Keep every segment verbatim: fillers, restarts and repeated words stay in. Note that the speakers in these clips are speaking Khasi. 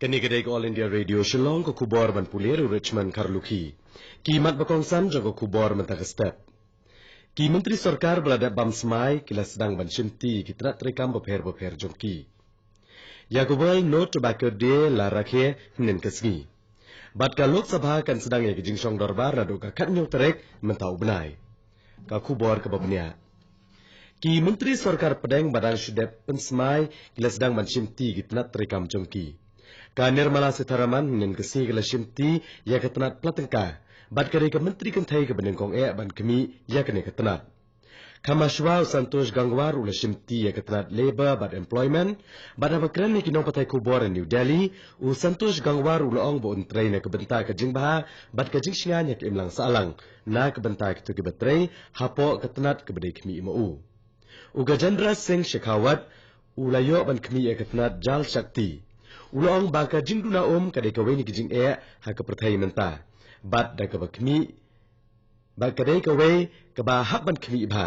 Kane ka dei ka All India Radio Shillong, ka khubor ban pule da u Richmond Kharlukhi. Ki mat ba kongsan jong ka khubor mynta ka step. Ki myntri sorkar ba la dep bam smai ki la sdang ban shimti ki tnat treikam bapher bapher jong ki. Ïa ka World No Tobacco Day la rakhe hynnin ka sngi. Bad ka Lok Sabha kan sdang ïa ka jingshong dorbar naduh ka khatñiew tarik mynta u bnai. Ka khubor kaba bniah. Ki myntri sorkar pdeng ba dang shu dep pynsmai ki la sdang ban shimti ki tnat treikam jong ki. Ka Nirmala Sitharaman hynnin ka sngi ka la shimti ïa ka tnat pla tyngka. Bad ka dei ka myntri kynthei kaba nyngkong eh ban khmih ïa kane ka tnat. Kham shuwa u Santosh Gangwar u la shimti ïa ka tnat Labour bad Employment, bad haba kren ïa ki nongpathai khubor ha New Delhi, u Santosh Gangwar u la ong ba un trei na ka bynta ka jingbha bad ka jingshngaiñ ha ka imlang sahlang na ka bynta kito kiba trei hapoh ka tnat kaba dei khmih ma u. U Gajendra Singh Shekhawat u la ïoh ban khmih ïa ka tnat Jal Shakti. U la ong ba ka jingduna um ka dei kawei na ki jingeh ha ka pyrthei mynta, bad da kaba khmih bad ka dei kawei kaba hap ban khmih bha.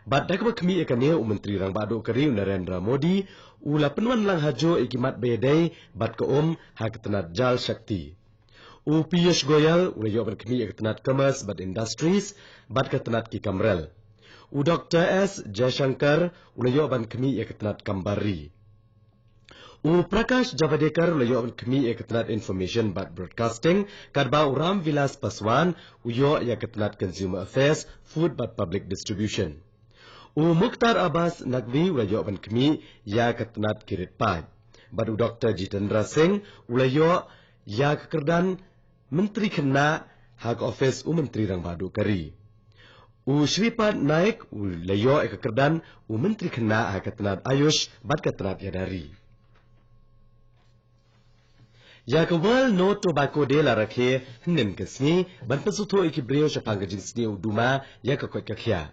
Bad da kaba khmih ïa kane, u Myntri Rangbah Duh ka ri u Narendra Modi u la pynwan lang ha juh ïa ki mat ba ïadei bad ka um ha ka tnat Jal Shakti. U Piyush Goyal u la ïoh ban khmih ïa ka tnat Commerce bad Industries bad ka tnat ki kam rel. U Doktor S Jaishankar u la ïoh ban khmih ïa ka tnat kam bar ri. U Prakash Javadekar u la ïoh ban khmih ïa ka tnat Information bad Broadcasting, katba u Ram Vilas Paswan u ïoh ïa ka tnat Consumer Affairs, Food bad Public Distribution. U Mukhtar Abbas Naqvi u la ïoh ban khmih ïa ka tnat ki rit paid. Bad u Doktor Jitendra Singh u la ïoh ïa ka kyrdan Myntri Khynnah ha ka ophis u Myntri Rangbah Duh ka ri. U Shripad Naik u la ïoh ïa ka kyrdan u Myntri Khynnah ha ka tnat Ayush bad ka tnat ïada ri. Ïa ka World No Tobacco Day la rakhe hynnin ka sngi ban pynsngewthuh ïa ki briew shaphang ka jingsniew duma ïa ka koit ka khiah.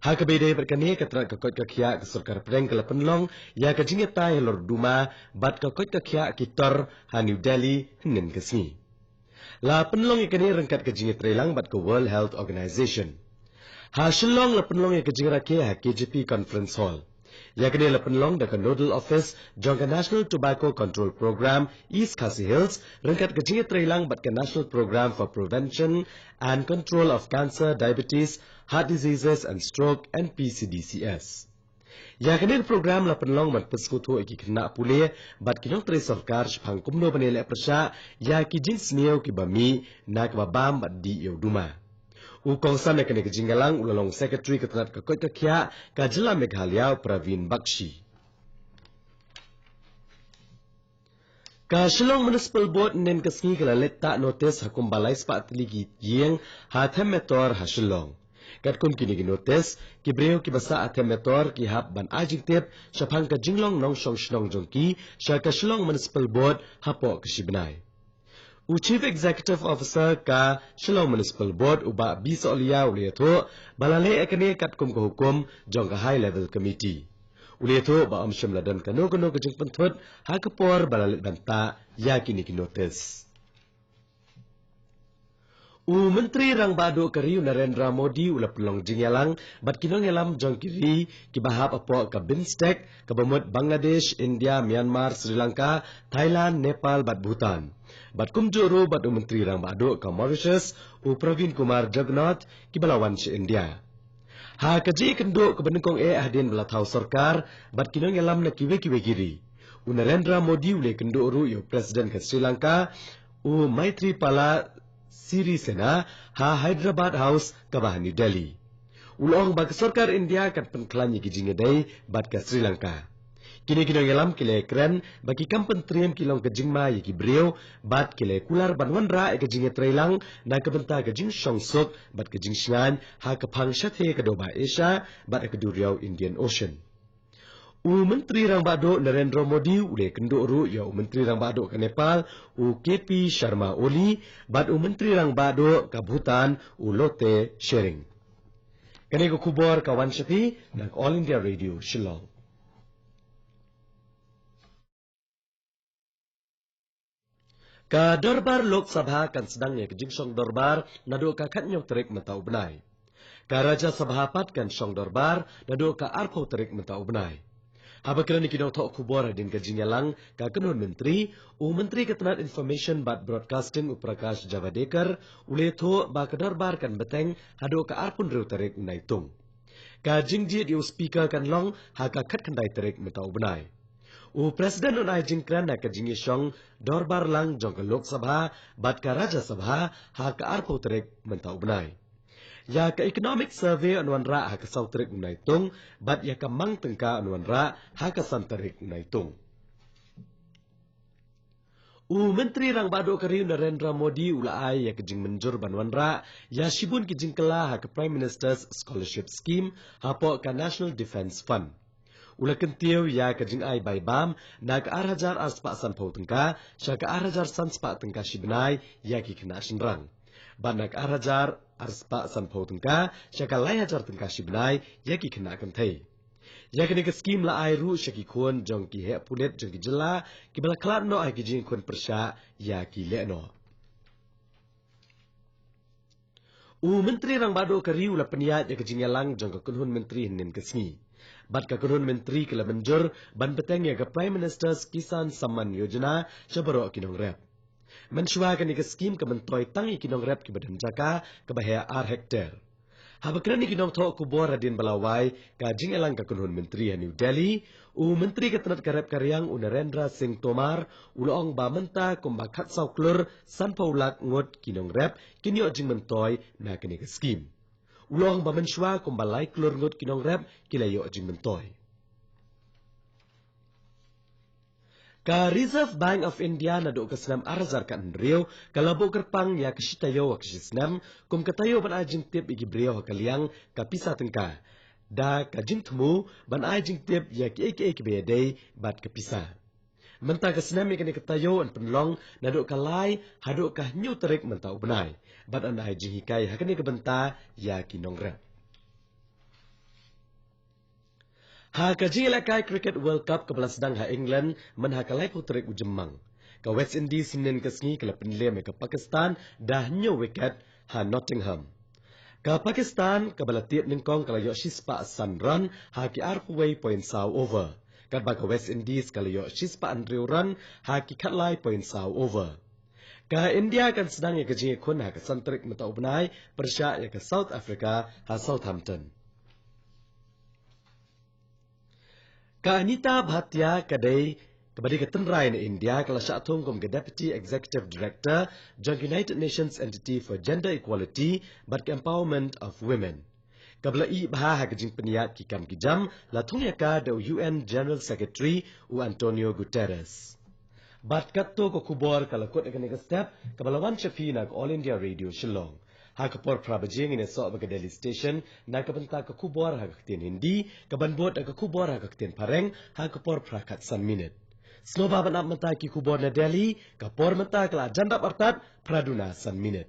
Ha kaba ïadei bad kane, ka tnat ka koit ka khiah ka sorkar pdeng ka la pynlong ïa ka jingïatai halor duma bad ka koit ka khiah ki tor ha New Delhi hynnin ka sngi. La pynlong ïa kane ryngkat ka jingïatreilang bad ka World Health Organization. Ha Shillong la pynlong ïa ka jingrakhe ha K J P Conference Hall. Ïa kane la pynlong da ka Nodal Office jong ka National Tobacco Control Programme East Khasi Hills ryngkat ka jingïatreilang bad ka National Programme for Prevention and Control of Cancer, Diabetes, Heart Diseases and Stroke, N P C D C S. Ïa kane ka program la pynlong ban pynsngewthuh ïa ki khynnah pule bad ki nongtrei sorkar shaphang kumno ban ïaleh pyrshah ïa ki jingsniew kiba mih na kaba bam bad dih ïa u duma. U kongsan ïa kane ka jingïalang u la long Secretary ka tnat ka koit ka khiah ka jylla Meghalaya, u Praveen Bakshi. Ka Shillong Municipal Board hynnin ka sngi ka la leit tah notice ha kumba lai spah tylli ki ïing ha Them Metor ha Shillong. Katkum kine ki notice, ki briew kiba sah ha Them Metor ki hap ban ai jingtip shaphang ka jinglong nongshong shnong jong ki sha ka Shillong Municipal Board hapoh ka shi bnai. U Chief Executive Officer ka Shillong Municipal Board, u Bah B Sohliya, u la ïathuh ba la leh ïa kane katkum ka hukum jong ka High Level Committee. U la ïathuh ba ym shym la don kano kano ka jingpynthut ha ka por ba la leit ban tah ïa kine ki notice. U Myntri Rangbah Duh ka ri u Narendra Modi u la pynlong jingïalang bad ki nongïalam jong ki ri kiba hap hapoh ka BIMSTEC, kaba mut Bangladesh, India, Myanmar, Sri Lanka, Thailand, Nepal bad Bhutan. Bad kumjuh ruh bad u Myntri Rangbah Duh ka Mauritius, u Praveen Kumar Jugnauth, kiba la wan sha India. Ha ka jingïakynduh kaba nyngkong eh hadien ba la thaw sorkar bad ki nongïalam na kiwei kiwei ki ri, u Narendra Modi u la ïakynduh ruh ïa u President ka Sri Lanka, u Maithripala Sirisena, ha Hyderabad House kaba ha New Delhi. U la ong ba ka sorkar India kan pynkhlaiñ ïa ki jingïadei bad ka Sri Lanka. Kine ki nongïalam ki la ïakren ba ki kam pyntriem ki long ka jingma ïa ki briew bad ki la kular ban wanrah ïa ka jingïatreilang na ka bynta ka jingshong suk bad ka jingshngaiñ ha ka phang shathie ka Dohbah Asia bad ha ka duriaw Indian Ocean. U Myntri Rangbah Duh Narendra Modi u la ïakynduh ruh ïa u Myntri Rangbah Duh ka Nepal, u K P Sharma Oli, bad u Myntri Rangbah Duh ka Bhutan, u Lotay Tshering. Kane ka khubor ka wan sha phi na ka All India Radio Shillong. Ka Dorbar Lok Sabha kan sdang ïa ka jingshong dorbar naduh ka khatñiew tarik mynta u bnai. Ka Rajya Sabha pat kan shong dorbar naduh ka arphew tarik mynta u bnai. Haba kren ïa ki nongthoh khubor hadien ka jingïalang ka kynhun myntri, u Myntri ka tnat Information bad Broadcasting u Prakash Javadekar u la ïathuh ba ka dorbar kan bteng haduh ka arphew hynriew tarik u Naitung. Ka jingjied ïa u Speaker kan long ha ka khatkhyndai tarik mynta u bnai. U President un ai jingkren ha ka jingïashong dorbar lang jong ka Lok Sabha bad ka Rajya Sabha ha ka arphew tarik mynta u bnai. Ïa ka Economic Survey yn wanrah ha ka saw tarik u Naitung bad ïa ka mang tyngka yn wanrah ha ka san tarik u Naitung. U Myntri Rangbah Duh ka ri u Narendra Modi u la ai ïa ka jingmynjur ban wanrah ïa shibun ki jingkylla ha ka Prime Minister's Scholarship Scheme hapoh ka National Defence Fund. U la kyntiew ïa ka jingai bai bam na ka ar hajar ar spah sanphew tyngka sha ka ar hajar san spah tyngka shi bnai ïa ki khynnah shynrang, bad na ka ar hajar ar spah sanphew tyngka sha ka lai hajar tyngka shi bnai ïa ki khynnah kynthei. Ïa kane ka skhim la ai ruh sha ki khun jong ki heh pulit jong ki jylla kiba la khlad noh ha ki jingkhun pyrshah ïa ki lehnoh. U Myntri Rangbah Duh ka ri u la pynïaid ïa ka jingïalang jong ka kynhun myntri hynnin ka sngi, bad ka kynhun myntri ka la mynjur ban bteng ïa ka Prime Minister's Kisan Samman Yojana sha baroh ki nongrep. Mynshuwa kane ka skhim ka myntoi tang ïa ki nongrep kiba don jaka kaba heh ar hektar. Haba kren ïa ki nongthoh khubor hadien ba la wai ka jingïalang ka kynhun myntri ha New Delhi, u Myntri ka tnat ka rep ka riang u Narendra Singh Tomar u la ong ba mynta kumba khatsaw klur sanphew lak ngut ki nongrep kin ïoh jingmyntoi na kane ka skhim. U la ong ba mynshuwa kumba lai klur ngut ki nongrep ki la ïoh jingmyntoi. Ka Reserve Bank of India naduh ka snem ar hajar khathynriew ka la buh kyrpang ïa ka shi taïew ha ka shi snem kum ka taïew ban ai jingtip ïa ki briew ha ka liang ka pisa tyngka, da ka jingthmu ban ai jingtip ïa kiei kiei kiba ïadei bad ka pisa. Mynta ka snem ïa kane ka taïew yn pynlong naduh ka lai haduh ka hynñiew tarik mynta u bnai, bad yn ai jinghikai ha kane ka bynta ïa ki nongrep. Ha ka jingïalehkai Cricket World Cup kaba la sdang ha England mynha ka laiphew tarik u Jymmang, ka West Indies hynnin ka sngi ka la pynlem ïa ka Pakistan da hynñiew wicket ha Nottingham. Ka Pakistan kaba la tied nyngkong ka la ïoh shispah san run ha ki arphew wei point saw over, katba ka West Indies ka la ïoh shispah hynriew run ha ki khatlai point saw over. Ka India kan sdang ïa ka jingïakhun ha ka san tarik mynta u bnai pyrshah ïa ka South Africa ha Southampton. Ka Anita Bhatia ka dei kaba dei ka tynrai na India ka la shah thung kum ka Deputy Executive Director jong ka United Nations Entity for Gender Equality bad ka Empowerment of Women. Kaba la ïeh bha ha ka jingpynïaid ki kam ki jam la thung ïa ka da u U N General Secretary u Antonio Guterres. Bad katto ka khubor ka la kut ïa kane ka step kaba la wan sha phi na ka All India Radio Shillong. Ha ka por phra baje ngin ïasoh bad ka Delhi Station na ka bynta ka khubor ha ka ktien Hindi, kaban bud da ka khubor ha ka ktien Phareng ha ka por phra khatsan minit. Sngewbha ban ap mynta ki khubor na Delhi, ka por mynta ka la jan dap artat phra duna san minit.